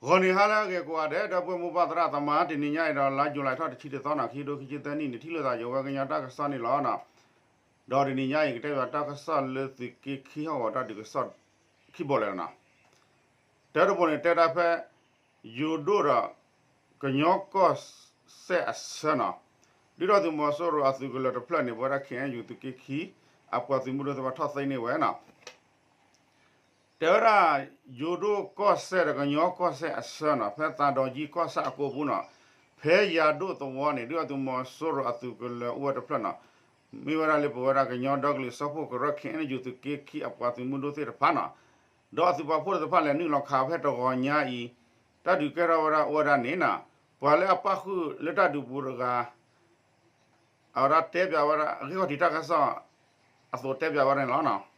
ဂီၤနံၤဟါလၢအဂ့ၤကိးဂၤဒဲး ဒီပုၢ်ဝဲၢ်မိၢ်ပၢ်သရၣ်သမါ တနံၤညါအံၤဒီး လါယူၤလံထီၣ်တဆံတသီနီၤ ခံကထိခံဆံသၢနံၣ်န့ၣ် ထံၣ်လိာ်သးယဝဲကညီတၢ်ကစီၣ်န့ၣ်လီၤနီၤ. ဒီးတနံၤညါအံၤကတဲဘၣ်တၢ်ကစီၣ်လၢသုးက့ခံဟီၣ်ကဝီၤတၢ်ဒုးကစီၣ်ခံဘိလၢာ်လီၤနီၤ. တၢတဘိန့ၣ် တဲဒၣ်ဖဲ ယိၤဒိၣ်ဒီး ကညီကီၢ်စဲၣ်အဆၢနီၤ, ဒုၣ်ဒါသုးမီၤစိရိၤအသုးကလၢၤတဖျၢၣ်န့ၣ် ပဝဲဒၣ် ခ့ၣ်အဲၣ်ယူၣ် သုးက့ခံ အပှၤသုးမုၢ်ဒိၣ်သ့ၣ်တဖၣ်ထီၣ်သ့န့ၢ်ဝဲနီၤ. တဲဝဲဒၣ် ယိၤဒိၣ်ကီၢ်စဲၣ်ဒီးကညီကီၢ်စဲၣ်အဆၢနီၤ, ဖဲသးဒီးကံကီၢ်ဆၣ်အကိပူၤနီၤ, ဖဲယၤဒိၣ်သဝီန့ၣ် ဒုၣ်ဒါသုးမီၤစိရိၤအသုးကလၢၤအိၣ်ဝဲတဖျၢၣ်နီၤ, မ့ၢ်ဝဲဒၣ်လၢပဝဲဒၣ်ကညီဒီကလုာ်စၢဖှိၣ်ကရၢ ခ့ၣ်အဲၣ်ယူၣ် သုးက့ခံအပှၤသုးမုၢ်ဒိၣ်သ့ၣ်တဖၣ်နီၤ, ဒီးအသုးပာ်ဖှိၣ်သ့ၣ်တဖၣ်လဲၤနုာ်လီၤခးဖဲတဂီၤညါအံၤ, တၢ်ဒုးကဲထီၣ်ဝဲဒၣ်အိၣ်ဝဲဒၣ်န့ၣ်နီၤ, ပှၤလၢအပၣ်ဃုာ်လၢတၢ်ဒုးပူၤတဂၤ အဝဲဒၣ်တဲပၠးဝဲဒၣ် အဂ့ၢ်ခီၣ်ထံးတၢ်ကစီၣ် အသိးတဲပၠးဝဲဒၣ်န့ၣ်လီၤနီၤ.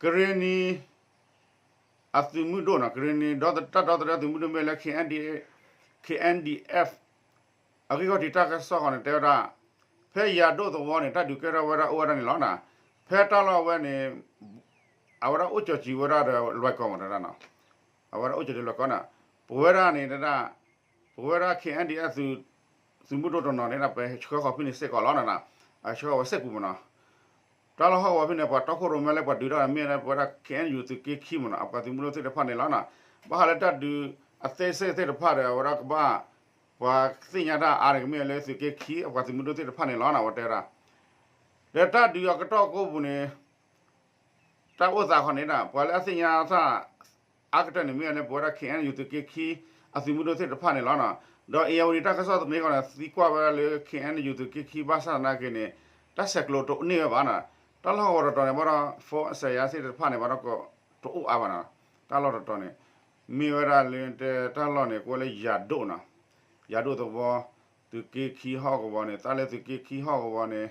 ကရ့ၣ်နံၤ အသုးမုၢ်ဒိၣ်နီၤ, ကရ့ၣ်နံၤ ဒီတၢ်ဒီသဒၢသုးမုၢ်ဒိၣ်မ့ၢ်လၢ ခ့ၣ်အဲၣ်ယူၣ် ခ့ၣ်အဲၣ်ယူၣ် အဂ့ၢ်ခီၣ်ထံးတၢ်ကစီၣ်ဃီန့ၣ် တဲဝဲဒၣ် ဖဲယၤဒိၣ်သဝီန့ၣ် တၢ်ဒုးကဲထီၣ်ဝဲဒၣ်အိၣ်ဝဲဒၣ်န့ၣ်လီၤနီၤ. ဖဲတၢ်လီၢ်ဝဲန့ၣ် အဝဲဒၣ်အိၣ်ကၠီၤစံးဝဲဒၣ်ဒီးလွဲၢ်ကီၢ်မးတဒၣ်နီၤ, အဝဲဒၣ်အိၣ်ကၠီၤစံးလွဲၢ်ကီၢ်နီၤ, ပဝဲဒၣ်န့ၣ်တဒၣ် ပဝဲဒၣ် ခ့ၣ်အဲၣ်ယူၣ် သုးမုၢ်ဒိၣ်တနီၤန့ၣ် ပဆှၢဃီၤဖဲန့ၣ်စ့ၢ်ကီးလီၤနီၤ, အဆှၢဃီၤဝဲစ့ၢ်ကီးမးနီၤ. တၢ်လီၢ်ဟီၣ်ကဝီၤဖဲန့ၣ် ပှၤတီခိၣ်ရိၣ်မဲလၢပှၤဒုးတၢ်မ့ၢ်လၢပဝဲဒၣ် ခ့ၣ်အဲၣ်ယူၣ် သုးက့ခံမးနီၤ, အပှၤသုးမုၢ်ဒိၣ်သ့ၣ်တဖၣ်န့ၣ်လီၤနီၤ. ဘၣ်ဃးလၢတၢ်ဒုးအသေးစိတ်သ့ၣ်တဖၣ်ဒီး အဝဲဒၣ်ကဘၣ် ပှၤသ့ၣ်ညါတၢ်အါန့ၣ် ကမ့ၢ်လၢသုးက့ခံ အပှၤသုးမုၢ်ဒိၣ်သ့ၣ်တဖၣ်န့ၣ်လီၤနီၤ, အဝဲတဲဝဲဒၣ် ဒီးတၢ်ဒုးအကတီၢ်ကိးပူၤန့ၣ် တၢ်အိၣ်သးခီန့ၣ်ဒၣ် ပှၤလၢအသ့ၣ်ညါသးအါကတၢၢ်န့ၣ် မ့ၢ်ဝဲလၢပဝဲဒၣ် ခ့ၣ်အဲၣ်ယူၣ် သုးက့ခံ အသုးမုၢ်ဒိၣ်သ့ၣ်တဖၣ်န့ၣ်လီၤနီၤ. ဒီး အ့ၣ်ယၢဝ်ဒံး တၢ်ကစီၣ်သန့ခီန့ၣ် သံကွၢ်ဝဲဒၣ်လၢ ခ့ၣ်အဲၣ်ယူၣ် သုးက့ခံ ဘၣ်ဆၣ်သနာ်က့န့ၣ် တၢ်ဆဲးကျိးတအိၣ်န့ၢ်ဝဲဘၣ်နီၤ. တၢ်လီၢ်ဟီၣ်ကဝီၤတတီၤန့ၣ် ဘၣ်ဒီး phone အစဲးယါသ့ၣ်တဖၣ်န့ၣ် ဘၣ်ဒီးကတအိၣ်အါဘၣ်နီၤ. တၢ်လီၢ်တတီၤန့ၣ် မ့ၢ်ဝဲဒၣ်လၢတၢ်လီၢ်န့ၣ် ကဝဲလၢယၤဒိၣ်နီၤ, ယၤဒိၣ်သဝီ သုးက့ခံဟီၣ်ကဝီၤန့ၣ် သးလၢသုးက့ခံဟီၣ်ကဝီၤန့ၣ်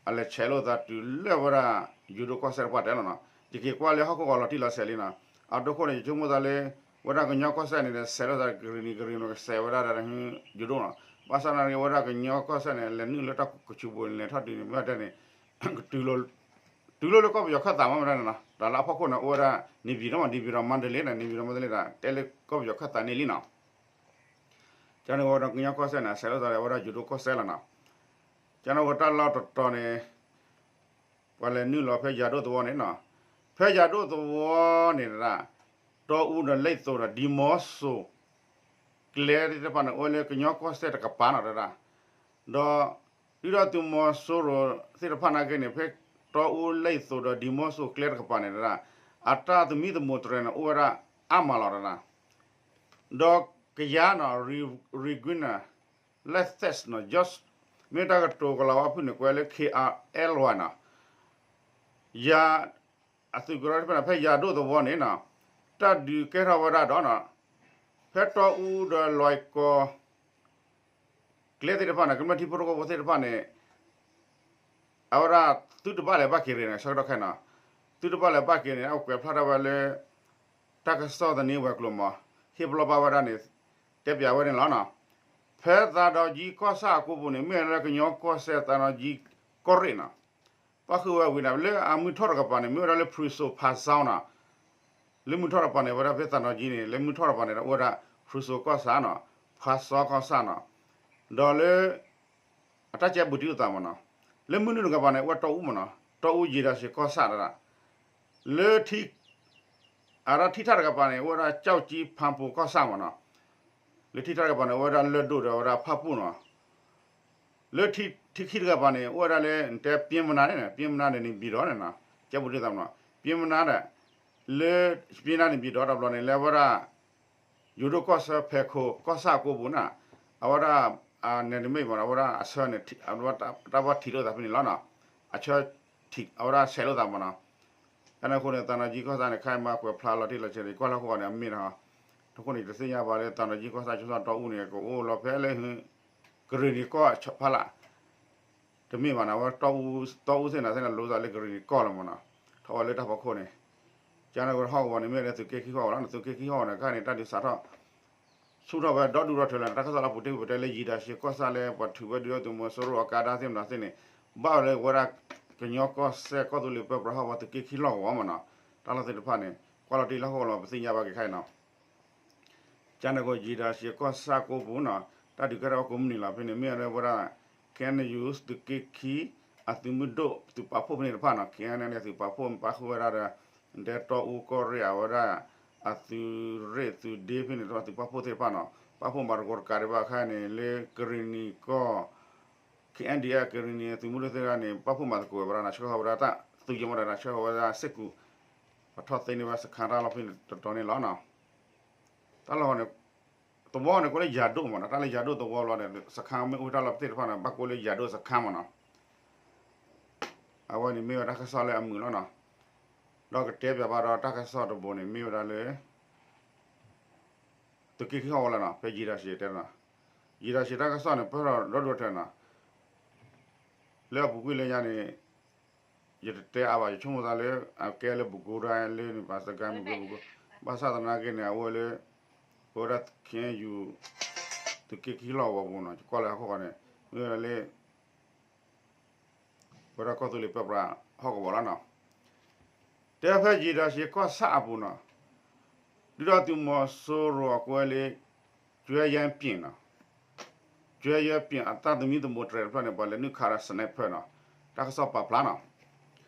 အလဲၤဆဲးလိာ်သးတုၤလၢဝဲဒၣ် ယိၤဒိၣ်ကီၢ်စဲၣ်တပှၢ်တဲလီၤနီၤ. ယက့ၤကွၢ်လၢဟီၣ်ခိၣ်ကီးလီၤတံၢ်လီၤဆဲးလံနီၤ. အဒိခိၣ်န့ၣ် ယဆိကမိၣ်သးလၢ ဝဲဒၣ်ကညီကီၢ်စဲၣ်န့ၣ် ဆဲးလိာ်သးကရံၣ်နံၤကရံၣ်နံၤ ကဆဲးဝဲဒၣ်ဒီး ယိၤဒိၣ်နီၤ. ဘၣ်ဆၣ်သနာ်က့ ဝဲဒၣ်ကညီကီၢ်စဲၣ်န့ၣ် လဲၤနုာ်လၢတၢ်ကဆူးပူၤန့ၣ် လဲၤထီၣ်တုၤန့ၣ် မ့ၢ်တဲန့ၣ် တုၤလီၤလၢကီၢ်ပယီၤခၢၣ်သးမ့ၢ်မတၤန့ၣ်နီၤ. တၢ်လၢအဖီခိၣ်န့ၣ် အိၣ်ဝဲဒၣ် နေပြည်တော်မး နေပြည်တော် မန္တလေးန့ၣ် နေပြည်တော် မန္တလေးဒီး တဲလၢကီၢ်ပယီၤခၢၣ်သးန့ၣ်လံနီၤ. ကန့ၣ်ဝဲဒီးကညီကီၢ်စဲၣ်န့ၣ် ဆဲးလိာ်သးဒီးဝဲဒၣ်ယိၤဒိၣ်ကီၢ်စဲၣ်လီၤနီၤ. ကန့ၣ်ဝဲတၢ်လီၢ်တတီၤန့ၣ် ပှၤလဲၤနုာ်လီၤဖဲယၤဒိၣ်သဝီန့ၣ်နီၤ. ဖဲယၤဒိၣ်သဝီန့ၣ်တဒၣ် တီအူဒီးလံၣ်သိးဒီးဒံမီစိၤ ကျဲသ့ၣ်တဖၣ်န့ၣ် အိၣ်ဝဲလၢကညီကီၢ်စဲၣ်တကပၤနီၤတဒၣ်. ဒီး ဒုၣ်ဒါသုးမီၤစိရိၤသ့ၣ်တဖၣ်နာ်က့န့ၣ် ဖဲတီအူလံၣ်သိးဒီးဒံမီစိၤကျဲတကပၤန့ၣ်တဒၣ် အတၢ်သမံသမိးတြဲၤန့ၣ် အိၣ်ဝဲဒၣ်အါမးလီၤတဒၣ်. ဒီးကယၤနီၤ Regina Lethis နီၤ George မ့ၢ်တၢ်ကတိၤကလၤဝါဖုၣ်န့ၣ် ကွဲးလၢ ခ့ၣ်အၣ်အဲၣ်လွဲၢ် နီၤ ယၤ အသုးကရၢတဖၣ်န့ၣ် ဖဲယၤဒိၣ်သဝီန့ၣ်နီၤ တၢ်ဒုးကဲထီၣ်ဝဲဒၣ်ဒီးနီၤ ဖဲတီအူဒီးလွဲၢ်ကီၢ် ကျဲသ့ၣ်တဖၣ်န့ၣ် ကမျၢၢ်ထံဖိကီၢ်ဖိသ့ၣ်တဖၣ်န့ၣ် အဝဲဒၣ်သုတဘၣ်လဲၤဘၣ်က့ၤရ့ၣ်န့ၣ် ဆၢကတီၢ်ခဲအံၤနီၤ သုတဘၣ်လဲၤဘၣ်က့ၤန့ၣ် အကွဲးဖျါထီၣ်ဝဲလၢ တၢ်ကစီၣ်သန့ဝဲၤကျိၤမး ဟ့ၣ်ပလီၢ်ဘၣ်ဝဲဒၣ်န့ၣ် တဲပၠးဝဲန့ၣ်လီၤနီၤ. ဖဲသးဒီကံကီၢ်ဆၣ်အကိပူၤန့ၣ် မ့ၢ်လၢကညီကီၢ်စဲၣ်သးဒီကံကီၢ်ရ့ၣ်နီၤ ပၣ်ဃုာ်ဝဲဝံၤန့ၣ် လၢအမုၢ်ထီၣ်တကပၤန့ၣ် မ့ၢ်ဝဲဒၣ်လၢ ဖရူစိၤဖးစီနီၤ လၢမုၢ်ထီၣ်တကပၤန့ၣ် ဝဲဒၣ်ဖဲသးဒီကံန့ၣ် လၢမုၢ်ထီၣ်တကပၤန့ၣ် အိၣ်ဝဲဒၣ် ဖရူစိၤကီၢ်ဆၣ်နီၤ ဖးစီကီၢ်ဆၣ်နီၤ ဒီးလၢ အတၢ်ကဲဘူးတံၢ်လိာ်သးမးနီၤ လၢမုၢ်နုာ်တကပၤန့ၣ် အိၣ်ဝဲတီအူမးနီၤ တီအူယံၤဒၤစံးကီၢ်ဆၣ်တဒၣ် လၢထံ အတၢ်ထံၣ်ထၣ်တကပၤန့ၣ် အိၣ်ဝဲဒၣ် ကၠီကၠံဖၣ်ပူၤကီၢ်ဆၣ်မးနီၤ လၢထံၣ်ထၣ်တကပၤန့ၣ် အိၣ်ဝဲဒၣ်လၢၢ်ဒိၣ်ဒီးဝဲဒၣ်ဖၣ်ပူၣ်နီၤ လၢထံခံတကပၤန့ၣ် အိၣ်ဝဲဒၣ်လၢ နတဲပျဲမနါန့ၣ် ပျဲမနါန့ၣ် န့ၣ်ဘံၣ်ဒီးန့ၣ်နီၤ ကဲဘူးတံၢ်သးမးနီၤ ပျဲမနါဒီး လၢ ပျဲမနါန့ၣ်ဘံၣ်ဒီးတဘျီန့ၣ် လၢဝဲဒၣ် ယိၤဒိၣ်ကီၢ်ဆၢဖဲခိၣ်ကီၢ်ဆၣ်အကိပူၤန့ၣ် အဝဲဒၣ် နဲၣ်တမ့ၢ်မးနီၤ အဝဲဒၣ်အဆၢန့ၣ် တၢ်ဘၣ်ထံၣ်လိာ်သးဖဲန့ၣ်လီၤနီၤ အဆၢထံၣ် အဝဲဒၣ်ဆဲးလိာ်သးမးနီၤ ကန့ၣ်အဃိန့ၣ် သးနီၣ်ကံကီၢ်ဆၣ်န့ၣ် ခဲအံၤမၤကွဲးဖျါလီၤတံၢ်လီၤဆဲးန့ၣ် ကွၢ်လၢဟီၣ်ကဝီၤန့ၣ် အမ့ၢ်နီၤ အဃိန့ၣ် ယတသ့ၣ်ညါဘၣ်လၢသးနီၣ်ကံကီၢ်ဆၣ် ကၠိစီတီအူန့ၣ် ကအိၣ်လီၤဖဲလၢ ကရ့ၣ်နံၤကီၢ်ဖီလာ် တမ့ၢ်ဘၣ်နီၤ အဝဲတီအူသ့ၣ်န့ၣ်သ့ၣ်န့ၣ် လိၤသးလၢကရ့ၣ်နံၤကီၢ်လီၤမးနီၤ ထီၣ်ဝဲလၢတၢ်ဖီခိၣ်န့ၣ် ကန့ၣ်ဝဲဟီၣ်ကဝီၤန့ၣ် မ့ၢ်လၢသုးက့ခံဟီၣ်ကဝီၤလီၤ သုးက့ခံဟီၣ်ကဝီၤန့ၣ် ခဲအံၤန့ၣ် တၢ်ဒုးစးထီၣ် ဆူၣ်ထီၣ်ဝဲဒီဒူၣ်ဒီထၢလီၤန့ၣ် တၢ်ကစီၣ်လၢပူၤတ့ၢ်ပူၤတဲလၢယံၤဒၤစံးကီၢ်ဆၣ်လၢ ပှၤထုးဝဲဒုၣ်ဒါသုးမီၤစိရိၤအကါဒါသ့ၣ်မနုၤသ့ၣ်န့ၣ် ဘၣ်ဝဲလၢဝဲဒၣ် ကညီကီၢ်စဲၣ်ကီၢ်သူလ့ၤပၢပြးဟီၣ်ကဝီၤသုးက့ခံလီၢ်ကဝီၤမးနီၤ တၢ်လီၢ်သ့ၣ်တဖၣ်န့ၣ် ကွၢ်လီၤတံၢ်လၢဟီၣ်ကဝီၤလီၤ ပသ့ၣ်ညါဘၣ်က့ၤခဲအံၤနီၤ ကန့ၣ်ကီး ယံၤဒၤစံးကီၢ်ဆၣ်ကိးပူၤနီၤ တၢ်ဒုးကဲထီၣ်ဝဲကိးမုၢ်နံၤလီၤ. ဖဲန့ၣ်မ့ၢ်ဝဲဒၣ် K N U သုးက့ခံ အသုးမုၢ်ဒိၣ်သုးပာ်ဖှိၣ်ဖဲန့ၣ်တဖၣ်နီၤ K N L သုးပာ်ဖှိၣ်ပာ်ဃုာ်ဝဲဒၣ်ဒီး ဒဲတီအူကီၢ်ရ့ၣ်အဝဲဒၣ် အသုးရ့ၣ်သုးဒ့ဖဲန့ၣ်တဖၣ် သုးပာ်ဖှိၣ်သ့ၣ်တဖၣ်နီၤ ပာ်ဖှိၣ်မၤသကိးတကးဒံးဘၣ်အခါန့ၣ် လၢကရံၣ်နံၤကီၢ် K N D F ကရံၣ်နံၤသုးမုၢ်ဒိၣ်သ့ၣ်တဖၣ်န့ၣ် ပာ်ဖှိၣ်မၤသကိးဝဲဒၣ်နီၤ ဆှၢဃီၤဝဲဒၣ်တၢ်သုးယမီၢ်ဒီး ဆှၢဃီၤဝဲဒၣ်စ့ၢ်ကီး ပထီၣ်သ့န့ၢ်ဝဲစခါတၢ်လီၢ်ဖဲန့ၣ်တတီၤန့ၣ်လီၤနီၤ တၢ်လီၢ်န့ၣ် သဝီန့ၣ် ကိးလၢယၤဒိၣ်မးနီၤ တၢ်လၢယၤဒိၣ်သဝီလီၤဒီး စခါမ့ၢ်အိၣ်တၢ်လီၢ်ပသ့ၣ်တဖၣ်န့ၣ် ဘၣ်ကိးလၢယၤဒိၣ်စခါမးနီၤ အဝဲန့ၣ်မ့ၢ်ဝဲတၢ်ကစီၣ်လၢအမုာ်လီၤနီၤ ဒီးကတဲပၠးဘၣ်ဒီးတၢ်ကစီၣ်တဘိန့ၣ် မ့ၢ်ဝဲဒၣ်လၢ သုးက့ခံဟီၣ်ကဝီၤလီၤနီၤ ဖဲယံၤဒၤစံးတဲနီၤ ယံၤဒၤစံးတၢ်ကစီၣ်န့ၣ် ပၢၢ်ထီၣ်ဒီဒိၣ်ထဲနီၤ လၢအပူၤကွံာ်လၢညါန့ၣ် ယတတဲအါဘၣ် ယဆိကမိၣ်သးလၢ အကဲလၢပကိးဒၣ်လၢန့ၣ် ဘၣ်စကဲမုၢ်ကပူၤ ဘၣ်ဆၣ်သနာ်က့န့ၣ် အဝဲလၢ ပဝဲဒၣ် K N U သုးက့ခံလီၢ်ကဝီၤပူၤနီၤ ယကွၢ်လၢဟီၣ်ခိၣ်ဃီန့ၣ် မ့ၢ်ဝဲဒၣ်လၢ ပဝဲဒၣ်ကီၢ်သူလ့ၤပၢပြးဟီၣ်ကဝီၤလီၤနီၤ တဲဖဲယံၤဒၤစံးကီၢ်ဆၣ်အပူၤနီၤ ဒုၣ်ဒါသုးမီၤစိရိၤအကွဲးလၢ ကၠွဲယဲပျ့ၣ်နီၤ ကၠွဲယဲပျ့ၣ် အတၢ်သမံသမိးတြဲၤတဖျၢၣ်န့ၣ် ပှၤလဲၤနုာ်ခးဒီး sniper နီၤ တၢ်ကစီၣ်ပာ်ဖျါနီၤ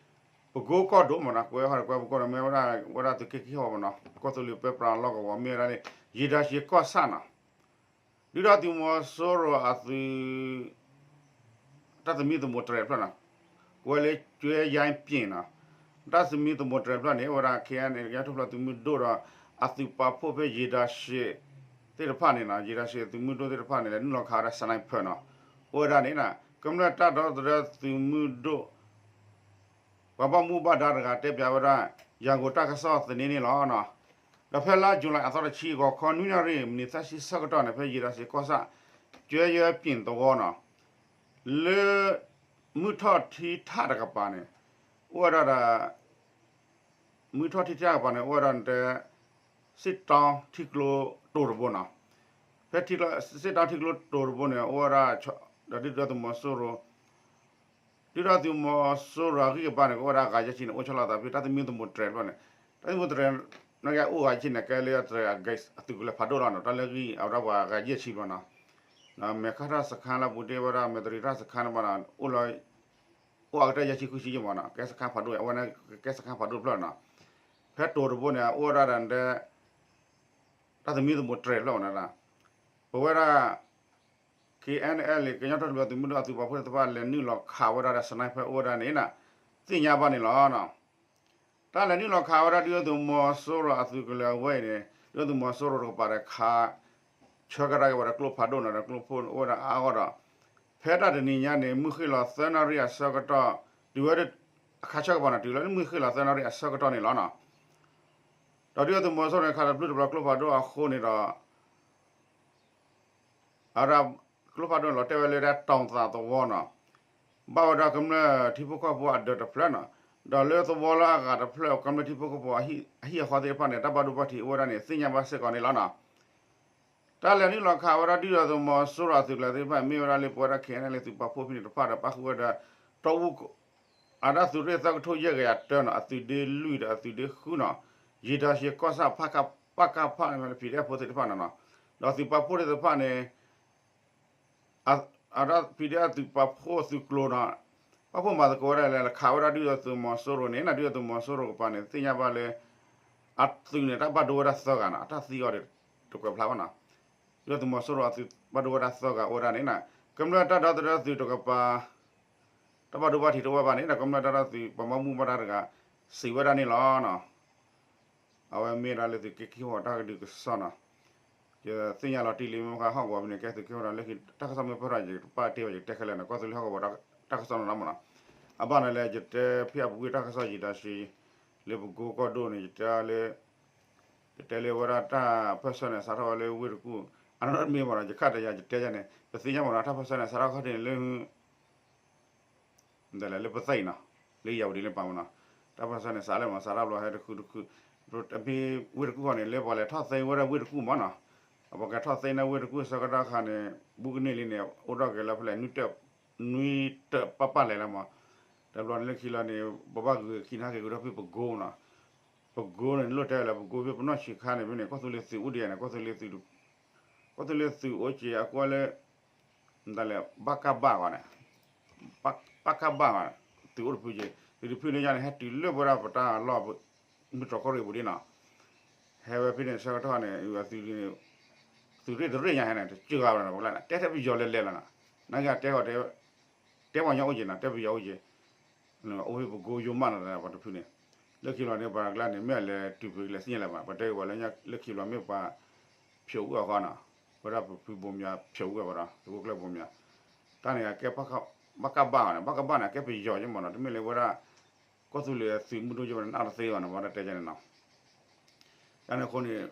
ပကိကီၢ်ဒိၣ်မးနီၤ ကွဲးဟီၣ်ဒီးကွဲးပကိဒီး မ့ၢ်ဝဲဒၣ် ဝဲဒၣ်သုးက့ခံဟီၣ်ကဝီၤနီၤ ကီၢ်သူလ့ၤပၢပြးလီၢ်ကဝီၤ မ့ၢ်ဝဲဒၣ်လၢ ယံၤဒၤစံးကီၢ်ဆၣ်နီၤ ဒုၣ်ဒါသုးမီၤစိရိၤအသုး တၢ်သမံသမိးတြဲၤတဖျၢၣ်နီၤ ကွဲးလၢကၠွဲယဲပျ့ၣ်နီၤ တၢ်သမံသမိးတြဲၤတဖျၢၣ်န့ၣ် အိၣ်ဝဲဒၣ် K N L ကညီထူၣ်ဖျဲးသုးမုၢ်ဒိၣ်ဒီး အသုးပာ်ဖှိၣ်ဖဲယံၤဒၤစံးသ့ၣ်တဖၣ်န့ၣ်နီၤ ယံၤဒၤစံးသုးမုၢ်ဒိၣ်သ့ၣ်တဖၣ်န့ၣ် လဲၤနုာ်လီၤခးဝဲဒၣ် sniper နီၤ အိၣ်ဝဲဒၣ်န့ၣ် ကမျၢၢ်တၢ်ဒီသဒၢသုးမုၢ်ဒိၣ် ပှၤဘၣ်မူဘၣ်ဒါတဂၤတဲပၠးဝဲဒၣ် ယၤကိာ်တၢ်ကစီၣ်သန့န့ၣ်လီၤ. ဒီးဖဲလါ July အသီတဆံ ဂီၤခီနွံနၣ်ရံၣ် မံးနံးသၢဆံဆၢကတီၢ်န့ၣ် ဖဲယံၤဒၤစံးကီၢ်ဆၣ် ကၠွဲယဲပျ့ၣ်သဝီနီၤ လၢ မုၢ်ထီၣ်ထံထၣ်တကပၤန့ၣ် အိၣ်ဝဲဒၣ်ဒီး မုၢ်ထီၣ်ထံထၣ်တကပၤန့ၣ် အိၣ်ဝဲဒၣ်တဲ စ့ၣ်တီထံကျိတိၤတဘိနီၤ ဖဲစ့ၣ်တီထံကျိတိၤတဘိန့ၣ် အိၣ်ဝဲဒၣ် ဒီးဒုၣ်ဒါသုးမီၤစိရိၤ ဒုၣ်ဒါသုးမီၤစိရိၤအဂံၢ်အဘါန့ၣ် ကအိၣ်ဝဲဒၣ်ဂၤယဲၢ်ဆံန့ၣ် အိၣ်ဆီလီၤသးဖဲတၢ်သမံသမိးတြဲၤတဖျၢၣ်န့ၣ် တၢ်သမံသမိးတြဲၤ နကအိၣ်ဂၤယဲၢ်ဆံန့ၣ် ကဲလၢအတြဲၤအဂဲၤ အသုးကလၢၤဖးဒိၣ်လီၤနီၤ တၢ်လၢဂံၢ်အဝဲဒၣ်ပှၤဂၤယဲၢ်ဆံဘျီနီၤ မဲာ်ခါထၢၣ်စခါလၢပူၤတ့ၢ်ဝဲဒၣ် မဲာ်တရံးထၢၣ်စခါန့ၣ်ဘၣ်နီၤ အိၣ်လီၤ အိၣ်အကတၢၢ်ယဲၢ်ဆံဃုဆံယဲၢ်မးနီၤ ကဲစခါဖးဒိၣ် အဝဲန့ၣ်ကဲစခါဖးဒိၣ်တဖျၢၣ်နီၤ ဖဲတိၤတဘိန့ၣ် အိၣ်ဝဲဒၣ်ဒီး တၢ်သမံသမိးတြဲၤတဖျၢၣ်ဝဲန့ၣ် ပဝဲဒၣ် K N L ကညီထူၣ်ဖျဲးသုးမုၢ်ဒိၣ်အသုးပာ်ဖှိၣ်သ့ၣ်တဖၣ်လဲၤနုာ်လီၤခးဝဲဒၣ်ဒီး sniper အိၣ်ဝဲဒၣ်န့ၣ် သ့ၣ်ညါဘၣ်န့ၣ်လီၤ. တၢ်လဲၤနုာ်လီၤခးဝဲဒၣ်ဒုၣ်ဒါသုးမီၤစိရိၤအသုးကလၢၤအဝဲအံၤန့ၣ် ဒုၣ်ဒါသုးမီၤစိရိၤတကပၤဒီးခး ဆၢကဒါက့ၤဝဲဒီးကျိဖးဒိၣ်နီၤ ဒီးကျိဖိအိၣ်ဝဲဒၣ်အါအါဂီၢ်ဒီး ဖဲတၢ်တနံၤညါန့ၣ် မုၢ်ဃ့ၢ်လီၤသၢနၣ်ရံၣ်အဆၢကတီၢ် တုၤဝဲ အခါဆၢကပၤန့ၣ် တုၤလၢမုၢ်ဃ့ၢ်လီၤသၢနၣ်ရံၣ်အဆၢကတီၢ်န့ၣ်လီၤနီၤ. ဒီးဒုၣ်ဒါသုးမီၤစိရိၤန့ၣ် ခးတဘျုးတဘျီကျိဖးဒိၣ်အဃိန့ၣ်ဒီး အဝဲဒၣ် ကျိဖးဒိၣ်န့ၣ်လီၤတဲာ်ဝဲလၢဒၣ်တီၤသးသဝီနီၤ, ဘၣ်ဝဲဒၣ်ကမျၢၢ်ထံဖိကီၢ်ဖိအဒၢးတဖျၢၣ်နီၤ, ဒီးလၢသဝီလၢအဂၤတဖျၢၣ် ကမျၢၢ်ထံဖိကီၢ်ဖိအဟံၣ်အဃီသ့ၣ်တဖၣ်န့ၣ် တၢ်ဘၣ်ဒိဘၣ်ထံးအိၣ်ဝဲဒၣ်န့ၣ် သ့ၣ်ညါဘၣ်စ့ၢ်ကီးန့ၣ်လီၤနီၤ. တၢ်လဲၤနုာ်လီၤခးဝဲဒၣ်ဒုၣ်ဒါသုးမီၤစိရိၤအသုးကလၢၤသ့ၣ်တဖၣ် မ့ၢ်ဝဲဒၣ်လၢပဝဲဒၣ် K N L သုးပာ်ဖှိၣ်ဖဲန့ၣ်တဖၣ်ဒီး ပၣ်ဃုာ်ဝဲဒီး တီအူ အဒၣ်သုးရ့ၣ်သၢကထိယဲၢ်ကယၤတၢနီၤ အသုးဒ့လွံၢ်ဒီးအသုးဒ့ဃုနီၤ, ယံၤတၢ်ရှ့ကီၢ်ဆၣ် ပကဖ ဖဲန့ၣ် ပီၣ်ဖှိၣ်သ့ၣ်တဖၣ်န့ၣ်နီၤ, ဒီးသုးပာ်ဖှိၣ်သ့ၣ်တဖၣ်န့ၣ် အဒၣ် ပီၣ်ဖှိၣ် သုးပာ်ဖှိၣ်သုးကျိၤနီၤ, ပာ်ဖှိၣ်မၤသကိးဝဲဒၣ်လဲၣ် ခးဝဲဒၣ်ဒုၣ်ဒါသုးမီၤစိရိၤန့ၣ် ဒုၣ်ဒါသုးမီၤစိရိၤကပၤန့ၣ် သ့ၣ်ညါဘၣ်လၢ အသုးန့ၣ် တၢ်ဘၣ်ဒိဝဲဒၣ်သၢဂၤနီၤ, အတၢ်သံအီၤတကွဲးဖျါဘၣ်နီၤ, ဒုၣ်ဒါသုးမီၤစိရိၤအသုးဘၣ်ဒိဝဲဒၣ်သၢဂၤအိၣ်ဝဲဒၣ်န့ၣ်နီၤ, ကမျၢၢ်တၢ်ဒီသဒၢသုးတကပၤ တၢ်ဘၣ်ဒိဘၣ်ထံးတအိၣ်ဝဲဘၣ်န့ၣ် ဒီးကမျၢၢ်တၢ်ဒီသဒၢသုးပှၤဘၣ်မူဘၣ်ဒါတဂၤ စံးဝဲဒၣ်န့ၣ်လီၤနီၤ. အဝဲမ့ၢ်ဒၣ်လၢသုးက့ခံဟီၣ်ကဝီၤတၢ်ကဒုးကစီၣ်နီၤ, ယသ့ၣ်ညါလီၤတံၢ်လံမ့ၢ်ခါဟီၣ်ကဝီၤဖဲန့ၣ် ကဲသုးက့ဟီၣ်ဒီးလၢခံ တၢ်ကစီၣ်မ့ၢ်ပၢၢ်ထီၣ် ယကပာ်တ့ၢ်ဘၣ်ယကတဲခဲလၢာ်န့ၣ် ကီၢ်သူလ့ၤဟီၣ်ကဝီၤတၢ်ကစီၣ်နီၤလီၤမးနီၤ, အဘၣ်န့ၣ်လၢယတဲဖဲအပူၤကွံာ်တၢ်ကစီၣ်ယံၤတၢ်ရှ့ လၢပကိကီၢ်ဒိၣ်န့ၣ် ယတဲလၢ ယတဲလၢဝဲဒၣ်တၢ်ပၢၢ်ဆၢန့ၣ် စးထီၣ်ဝဲလၢဝ့ၢ်တကူၣ် အနီၢ်မ့ၢ်မးနီၤ ယခါတယၤယတဲယၤန့ၣ် ပသ့ၣ်ညါမးနီၤ တၢ်ပၢၢ်ဆၢန့ၣ် စးထီၣ်ခီၣ်ထံးန့ၣ်လၢ ဒ်လဲၣ် လၢပသဲအံၤနီၤ, လၢယၤဝတံၤလၢပာ်မးနီၤ, တၢ်ပၢၢ်ဆၢန့ၣ် စးလၢမး စးထီၣ်ဘျီဟဲတခုတခု, မ့ၢ်ဝ့ၢ်တကူၣ်ဃီန့ၣ် လၢပှၤလဲၤထီၣ်သ့ဝဲဒၣ်ဝ့ၢ်တကူၣ်မးနီၤ, အပှၤကထီၣ်သ့န့ၢ်ဝ့ၢ်တကူၣ်ဆၢကတီၢ်ခါန့ၣ် ဘူးကန့ၢ်လံန့ၣ် အိၣ်ထီၣ်က့ၤလၢဖဲလဲၣ် နွံတၢၢ်ပၢ်ပၢ်လဲၣ်လၢမး, တဘျီန့ၣ်လၢခံလီၤန့ၣ် ပဘၣ်ဂုာ်ခံနၢ်က့ၤဂုာ်ထီၣ်ဖဲပကိနီၤ, ပကိန့ၣ် လိၣ်တဲလၢပကိဖဲပနီၢ်ဆံးခါန့ၣ် ဖဲန့ၣ် ကီၢ်သူလ့ၤသုးအိၣ်ဒံးယါန့ၣ် ကီၢ်သူလ့ၤသုး ကီၢ်သူလ့ၤသုးအိၣ်က့ၤအကွၢ်လၢ မတၤလဲၣ် ဘၣ်ကၣ်ဘၣ်ဂီၤန့ၣ်, ဘၣ်ကၣ်ဘၣ်ဂီၤန့ၣ် သုးအိၣ်တဖုက့ၤ သုးတဖုန့ၣ်ယါန့ၣ် ဟဲတုၤလၢဝဲဒၣ်ပတၢ်လီၢ် မုၢ်တြီၢ်ကီၢ်ရ့ၣ်ပူၤဒ်နီၤ, ဟဲဝဲဖဲန့ၣ်ဆၢကတီၢ်န့ၣ် သုးရ့ၣ်တရ့ၣ်ညါဟဲန့ၣ် တစၢဃာ်ဝဲဒၣ် ပကလၢ်န့ၣ် တဲထဲပယီၤလဲၤလဲၤလီၤနီၤ, နာ်က့တဲအီၤ တဲပှၤကညီအိၣ်က့ၤနီၤ တဲပယီၤအိၣ်က့ၤ အိၣ်ဖဲပကိယိမးနီၤ ပှၤတဖုန့ၣ်, လၢခံဘျီန့ၣ် ပှၤကျါန့ၣ် မ့ၢ်အလဲၤတုၤဖုလဲၤသ့ၣ်ညါလၢၤဘၣ် ပှၤတဲက့ၤပှၤလၢညါ လၢခံဘျီမ့ၢ်ပှၤ ဖျိးအုၣ်အီၤဃီနီၤ, ဝဲဒၣ်ပဖုဘိမၠါဖျိးအုၣ်အီၤဘၣ်ဒီး သုးခိၣ်ကျၢၢ်ဘိမၠါ, တၢ်န့ၣ်အကဲ ဘၣ်ကၣ်ဘၣ်ဂီၤန့ၣ် ဘၣ်ကၣ်ဘၣ်န့ၣ် အကဲပယီၤက့ၤမးနီၤ တမ့ၢ်လၢဝဲဒၣ် ကီၢ်သူလ့ၤသုးမုၢ်ဒိၣ်က့ၤဝဲဒၣ် နအါတသ့ဘၣ်နီၤ ပှၤတတဲကန့ၣ်နီၤ ကန့ၣ်အဃိန့ၣ်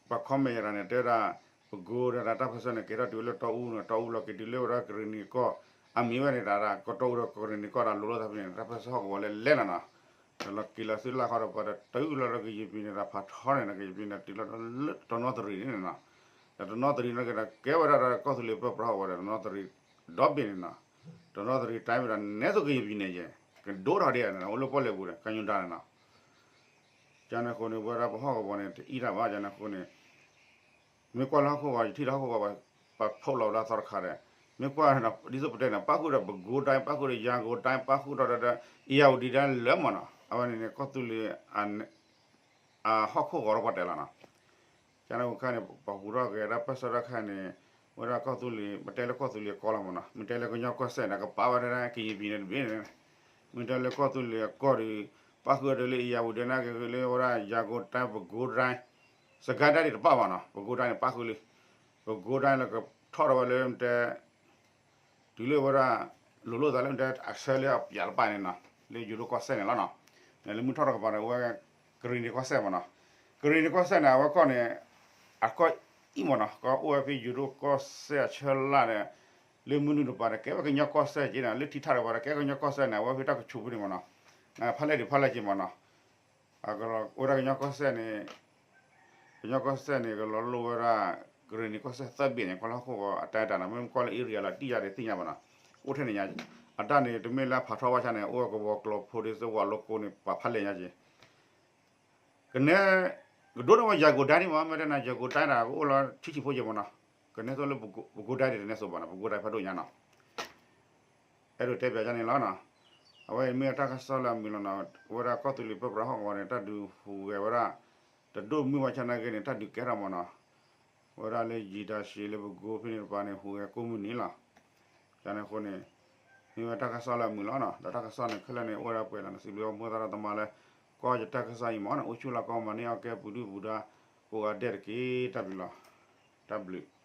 ပှၤ comment ယၤန့ၣ် တဲဝဲဒၣ် ပကိးဒၣ်တၢ်ပၢၢ်ဆၢန့ၣ် ကဲထီၣ်တုၤလၢတီအူန့ၣ် တီအူလီၤက့ၤတုၤလၢဝဲဒၣ်ကရ့ၣ်နံၤကီၢ် အမံၤဝဲန့ၣ်တၢ် ကတီအူဒီးကရ့ၣ်နံၤကီၢ်တၢ်လိၤလိာ်သးဖဲန့ၣ် တၢ်ပၢၢ်ဆၢဟီၣ်ကဝီၤလၢလဲၣ်လီၤနီၤ, ဒီးလီၤက့ၤလီၤသုလၢ်ဃီဒီး ပှၤတတုၤလီၤဒီးကရင်ပြည်န့ၣ် တၢ်ဖးထီန့ၣ် ကရင်ပြည်န့ၣ် တုၤလီၤလၢတနီသရံၣ်န့ၣ်နီၤ, ဒီးတနီသရံၣ်န့ၣ်က့ၤဒီး ကဲဝဲဒၣ်ဒီးကီၢ်သူလ့ၤပၢပြးဟီၣ်ကဝီၤဒီး တနီသရံၣ်ဒီဘ့ၣ်န့ၣ်နီၤ, တနီသရံၣ်တၢ်မ့ၢ်ဒီး နဲသိးကရင်ပြည်န့ၣ်ယဲၢ် ကဒိၣ်ထီၣ်ဒ်န့ၣ် အိၣ်လၢပီၣ်လဲၣ်ပူၤန့ၣ် ကညီတၢ်န့ၣ်နီၤ ကန့ၣ်အဃိန့ၣ် ဝဲဒၣ်ပဟီၣ်ကဝီၤန့ၣ် တအံၣ်တၢ်ဘၣ် ကန့ၣ်အဃိန့ၣ် မ့ၢ်ကွၢ်လၢဟီၣ်ခိၣ်ဂီၤ ယထံၣ်လၢဟီၣ်ခိၣ်ဂီၤ ပှၤဖီၣ်လီၤဝဲဒၣ်သီတခါဒီး မ့ၢ်ကွၢ် ဒ်သိးပတဲန့ၣ် ပၣ်ဃုာ်ဒီး ပဲခူးတိုင်း ပၣ်ဃုာ်ဒီး ရန်ကုန်တိုင်း ပၣ်ဃုာ်ဒီး ဧရာဝတီတိုင်း လၢမးနီၤ အဝဲန့ၣ်န့ၣ် ကီၢ်သူလ့ၤ အဟီၣ်ခိၣ်ဂီၤဒီးပှၤတဲလီၤနီၤ ကန့ၣ်အဃိန့ၣ် ပှၤဟူးထီၣ်က့ၤတၢ်ပၢၢ်ဆၢတၢ်ခါန့ၣ် ဝဲဒၣ်ကီၢ်သူလ့ၤ ပတဲလၢကီၢ်သူလ့ၤအကီၢ်လီၤမးနီၤ မ့ၢ်တဲလၢကညီကီၢ်စဲၣ်န့ၣ် ကပာ်ဝဲဒၣ်ကရင်ပြည်န့ၣ်တဘ့ၣ်န့ၣ် မ့ၢ်တဲလၢကီၢ်သူလ့ၤအကီၢ်ဒီး ပၣ်ဃုာ်ဒီးလၢ ဧရာဝတီတိုင်း နာ်က့လၢဝဲဒၣ် ရန်ကုန်တိုင်း ပဲခူးတိုင်း စစ်ကိုင်းတိုင်း ဒ်တပၣ်ဘၣ်နီၤ ပဲခူးတိုင်းန့ၣ် ပၣ်ဃုာ်လံ ပဲခူးတိုင်းလၢကထီၣ်ဒီးဝဲလၢမတဲ တုၤလၢဝဲဒၣ် လိၤလိာ်သးလၢမတဲ အဆၢလၢအပျးတပၣ်န့ၣ်နီၤ လၢယိၤဒိၣ်ကီၢ်စဲၣ်န့ၣ်လီၤနီၤ လၢမုၢ်ထီၣ်တကပၤဒီး အဝဲ ကရ့ၣ်နံၤကီၢ်စဲၣ်မးနီၤ ကရ့ၣ်နံၤကီၢ်စဲၣ်န့ၣ် အဝဲကီၢ်န့ၣ် အကီၢ်အံၣ်မးနီၤ ကအိၣ်ဝဲဖဲယိၤဒိၣ်ကီၢ်စဲၣ်အဆၢလၢ်ဒီး လၢမုၢ်နုာ်တပၤဒီး ကဲဝဲကညီကီၢ်စဲၣ်က့ၤနီၤ လၢထံထၣ်တပၤဒီး ကဲကညီကီၢ်စဲၣ်န့ၣ် အဝဲဖဲတၢ်ကဆူးဖဲန့ၣ်မးနီၤ ဖးလဲၢ်ဒံးဖးလဲၢ်က့ၤမးနီၤ အကလီၤအိၣ်ဝဲဒၣ်ကညီကီၢ်စဲၣ်န့ၣ် ကညီကီၢ်စဲၣ်န့ၣ် ကလီၤလိၣ်ဝဲဒၣ် ကရ့ၣ်နံၤကီၢ်စဲၣ်သၢဘ့ၣ်န့ၣ် ကွၢ်လၢဟီၣ်ခိၣ်ဂီၤအတၢ်တၢ်နီၤ မ့ၢ်ကွၢ်လၢ area လီၤတံၢ်ယါဒီးသ့ၣ်ညါဘၣ်နီၤ အိၣ်ထဲန့ၣ်ညါ အတၢ်န့ၣ် တမ့ၢ်လၢအဖးထီဘၣ်ဆၣ်န့ၣ် အိၣ်ဝဲကဝီၤကျီၤဖိဒ်သိးဝးလိကိန့ၣ် ပာ်ဖးလဲၢ်ညါက့ၤ ကနဲ ကဒိၣ်န့ၢ်ဝဲ ရန်ကုန်တိုင်း ဒံးမး မ့ၢ်တဲနၤ ရန်ကုန်တိုင်း န့ၣ် ကအိၣ်လီၤထံဆံးဖိက့ၤမးနီၤ ကနဲသိးလၢ ပဲခူးတိုင်း ဒ်တနဲသိးဘၣ်နီၤ ပဲခူးတိုင်း ဖးဒိၣ်ညါနီၤ အဲၣ်ဒိးတဲပၠးယါန့ၣ်လီၤနီၤ အဝဲအံၤမ့ၢ်တၢ်ကစီၣ်လၢအမုာ်လီၤနီၤ အဝဲဒၣ်ကီၢ်သူလ့ၤပၢပြးဟီၣ်ကဝီၤန့ၣ် တၢ်ဒုးဟူးဂဲၤဝဲဒၣ် တဒိၣ်မုၢ်ဝဲဆၣ်နာ်က့န့ၣ် တၢ်ဒုးကဲထီၣ်မးနီၤ ဝဲဒၣ်လၢယံၤတၢ်ရှံးလၢပကိဖဲန့ၣ်တပၤန့ၣ် ဟူးဂဲၤကိးမုၢ်နံၤလီၤ ကန့ၣ်အဃိန့ၣ် မ့ၢ်ဝဲတၢ်ကစီၣ်လၢအမုာ်လီၤနီၤ ဒီးတၢ်ကစီၣ်န့ၣ် ခဲလၢာ်န့ၣ် အိၣ်ဝဲဒၣ်ပှဲၤလီၤန့ၣ် စံးဘျုးအမိၢ်သရၣ်သမါလၢ ကွၢ်ယတၢ်ကစီၣ်အံၤမးနီၤ အိၣ်ဆူၣ်လီၤကီမၤန့ၢ်အီၣ်ကဲပူၤဒုၣ်ပူၤဒါ ကိးဂၤဒဲးတက့ၢ် တၢ်ဘျုးလီၤ တၢ်ဘျုး